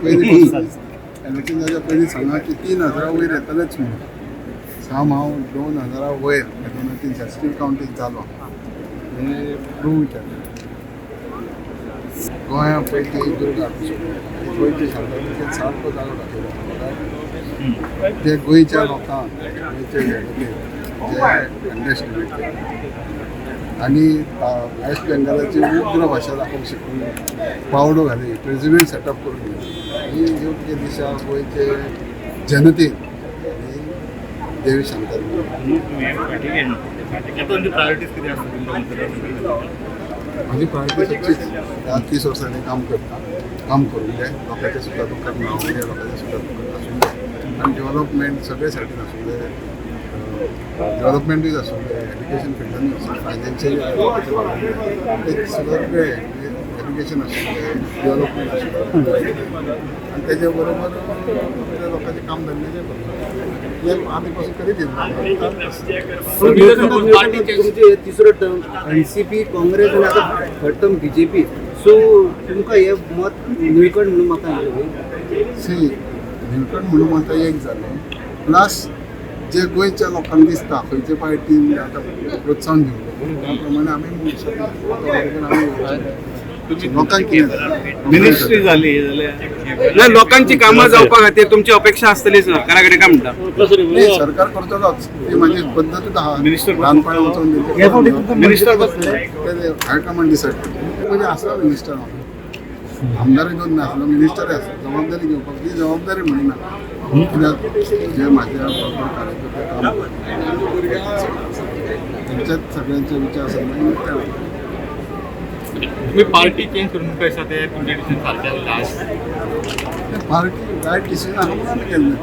पयलीं इलेक्शन जावच्या पयलीं सांगा की 3000 वयर येतलेच म्हणून. सम हांव 2000 वयर, 2300 स्टील कावंटींग जालो हें प्रूव केलें. गोंया पयलीं दुर्गा, गोंयचे शांततेन सारको जागो दाखयलो. ते गोंयच्या लोकांक, गोंयचे जनतेक जे अंडरस्टिमेट केले आनी वेस्ट बेंगालाची उग्र भाशा दाखोवंक शिकून पावडो घाली, प्रेसिडेंट सेटअप करून दिली, ही योग्य दिशा गोंयचे जनतेन आनी देवी शांतादुर्गा. आता तुमची प्रायोरिटीज किती असतात तुमच्या? माझी प्रायोरिटी सदचीच. ह्या 30 वर्सांनी काम करता, काम करूंक जाय. लोकांच्या सुखा दुख्खात रावूंक जाय, लोकांच्या सुखा दुख्खात आसूंक जाय आनी डेव्हलपमेंट सगळे सायडीन आसूंक जाय. डेव्हलपमेंटूय आसूंक जाय, एज्युकेशन फिल्डानूय आसूं, फायनान्शियली लोकांचें वाडूंक जाय. ते सगळे एज्युकेशन आसूंक जाय, डेव्हलपमेंट आसूंक जाय आनी तेजे बरोबर आपल्या लोकांचें काम धंदे करूंक जाय. हे आमी पासून करीत येयला. तुमचे तिसरो टर्म एनसीपी, काँग्रेस आनी आतां थर्ड टर्म बीजेपी, सो तुमकां हे मत निळकंठ म्हणून मतां येयलें? सी, निळकंठ म्हणून मतां एक जालें, प्लस जे गोंयच्या लोकांक दिसता खंयचे पार्टीन आतां प्रोत्साहन दिवंक, त्या प्रमाणे आमी आमी लोकांक कितें मिनिस्ट्री झाली जाल्यार ना, लोकांची कामां जावपा खातीर तुमची अपेक्षा आसतलीच सरकारा कडेन, काय म्हणटा? नाही, सरकार करतलोच, ती माझी पद्दतूच आहा. मिनिस्टर ल्हानपणा वचून. मिनिस्टर बसले. हायकमांड डिसायड करता. म्हणजे आसलो मिनिस्टर, हांव आमदारूय दोन नासलो, मिनिस्टरय आसलो, जबाबदारी घेवपाक ती जबाबदारी म्हणिना, कित्याक जे म्हाज्या बरोबर कार्यकर्ते काम करता तेंच्याच सगळ्यांचे विचार सगळे. तुम्ही पार्टी चेंज करून कशा ते तुमचे डिसिजन सारखे last? Party right decision आहा म्हणून आमी केल्लें.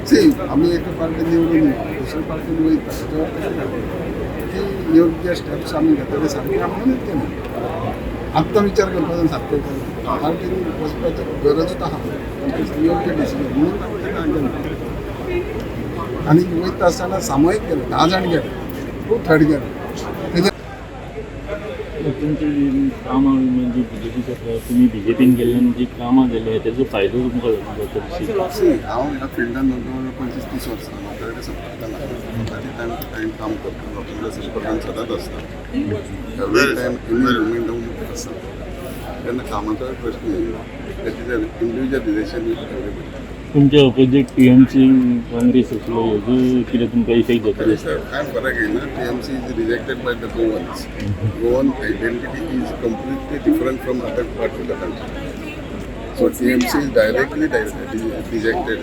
सी, आमी एका पार्टी निवडून येयला, दुसऱ्या पार्टीन वयता, तेज्या कशें जाता? ती योग्य स्टेप्स आमी घेतले सारके म्हणूनच केलें. आत्तां विचार करपाचो सारकें केलें. पार्टीन वचपाची गरजूच आहा, योग्य डिसिजन म्हणून आमी तें केलें. आनी वयता आसतना सामुहीक गेले, 10 जाण गेले, टू थर्ड गेले तेजे. तुमची जी कामां म्हणजे बीजेपीच्या, तुमी बीजेपीन गेल्ल्यान जी कामां जाली तेजो फायदो तुमकां जाता दिसता? सी, हांव ह्या फिल्डान जवळ 25-30 वर्सां लोकां कडेन संपर्कान आसा. लोकांचे टायम टू टायम काम करता, लोकांच्या संपर्कान सदांच आसता. एवरी टायम एनी मुमेंट हांव आसता. तेन्ना कामाचो प्रश्न येयना. That is a individual relation with everybody. तुमच्या ऑपोजीट टीएमसी, काँग्रेस आसलो, हेजो कितें तुमकां इफेक्ट जातलो दिसता? काय फरक येयना. TMC is rejected by the Goans. Goan identity is completely different from other part of the country, so TMC is directly rejected.